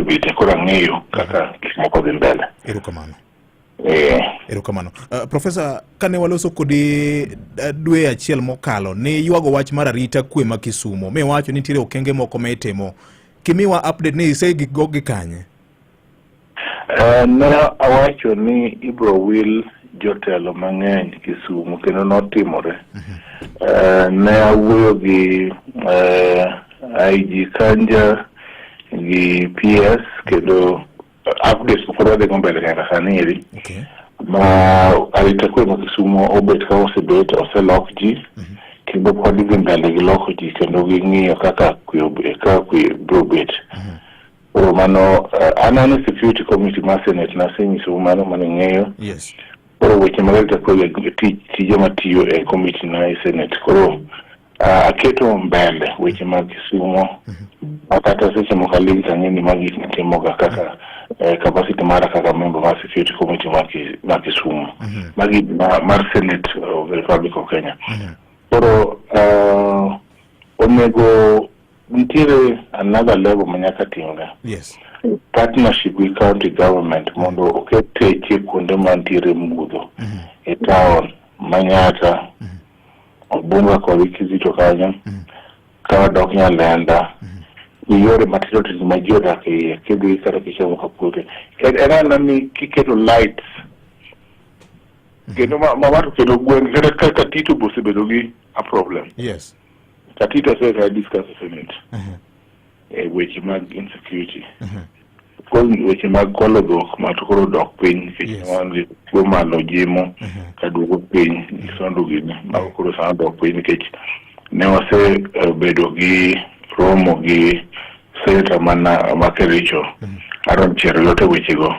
Asebete koro ang'eyo kaka gik moko dhi mbele. Erokamano. Eh. Erokamano. Profesa, kane waloso kodi dwe achiel mokalo, ne ywago wach mar arita kwe ma Kisumo. Miwacho ni nitiere okenge moko ma itimo. Kimiwa update ni isegikgo gi kanye? Ne awacho ni ibro wil jotelo mang'eny Kisumu kendo notimore. Ne awuoyo gi IG Kanja gi PS kendo updates pod wadhi go mbele nyaka sani eri. Ma arita kwe ma Kisumu obet ka osebet oselok ji kendo pod idhi mbele gi loko ji kendo ging'iyo kaka kwe biro bet. Koro mano an e security committee mar Senate, nasenyisou mano maning'eyo. Koro weche mag arita kwe gi tije matiyo e committee na e Senate. Koro aketo mbele weche mag Kisumo ma kata seche moko aling' to ang'e ni magi gik matimoga kaka capacity mara kaka member mar security committee mar Kisumu. Magi mar Senate of the Republic of Kenya. Koro onego nitiere another level ma nyaka timre. Partnership gi county government mondo oket teche kuonde mantiere mudho e town Manyata, Obunga kod Kizito kanyo, ka wadok Nyalenda, gi yore matindo tindo ma ji odak e iye kidhi kata kichomo Kapute. En anena ni kiketo lights kendo ma wato kendo gweng' kata ka Katito be osebedo gi a problem. Katito oseka discuss e Senate e weche mag insecurity. Of course weche mag kwalo dhok ma to koro dok piny nikech wan gi tuo malo jimo ka duogo piny gi sondo gini mago koro sana dok piny nikech ne wasebedo gi romo gi senator mana ma Kericho, Aaron Cheruiyot, e wechego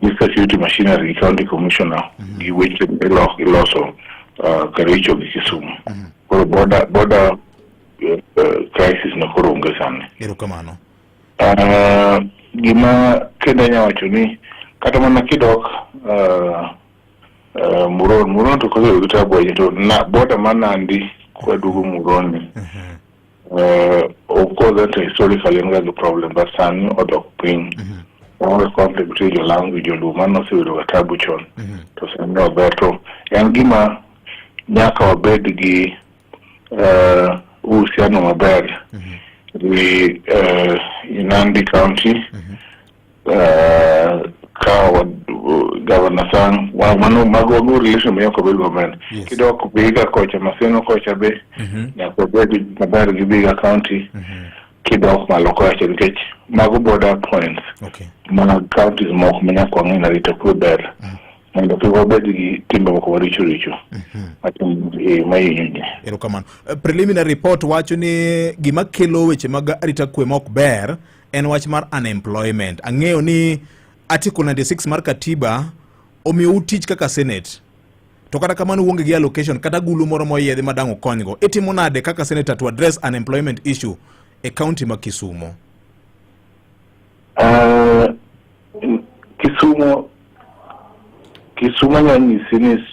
gi security machinery gi county commissioner gi weche giloso Kericho gi Kisumu. Koro border crisis no koro onge sani. Erokamano. Gima kendo anya wacho ni kata mana kidok Muron to kosebedo gi tabu ahinya to na border ma Nandi kwaduogo Muron ni of course that historically en ga gi problem, but sani odok piny. Onge conflict between Jolang'o gi Joluo, mano osebedo ga tabu chon to sani ober. To en gima nyaka wabed gi uhusiano maber gi Nandi County ka Governor Sang mano mago relation ma nyaka wabed maber. Kidok Vihiga kocha, Maseno kocha be nyaka wabed maber gi Vihiga County. Kidok malo kocha, nikech mago border points mag counties moko ma nyaka wang'e ni arita kwe ber mondo kik wabed gi timbe moko maricho richo mahinyo ji. Erokamano. Preliminary report wacho ni gima kelo weche mag arita kwe ma ok ber en wach mar unemployment. Ang'eyo ni Article 96 mar katiba omiyou tich kaka Senate. To kata kamano uonge gi allocation kata gulu moro moyiedhi ma dang' ukonygo. Itimo nade kaka senator to address unemployment issue e county ma Kisumo? Kisumo anyalo nyisi ni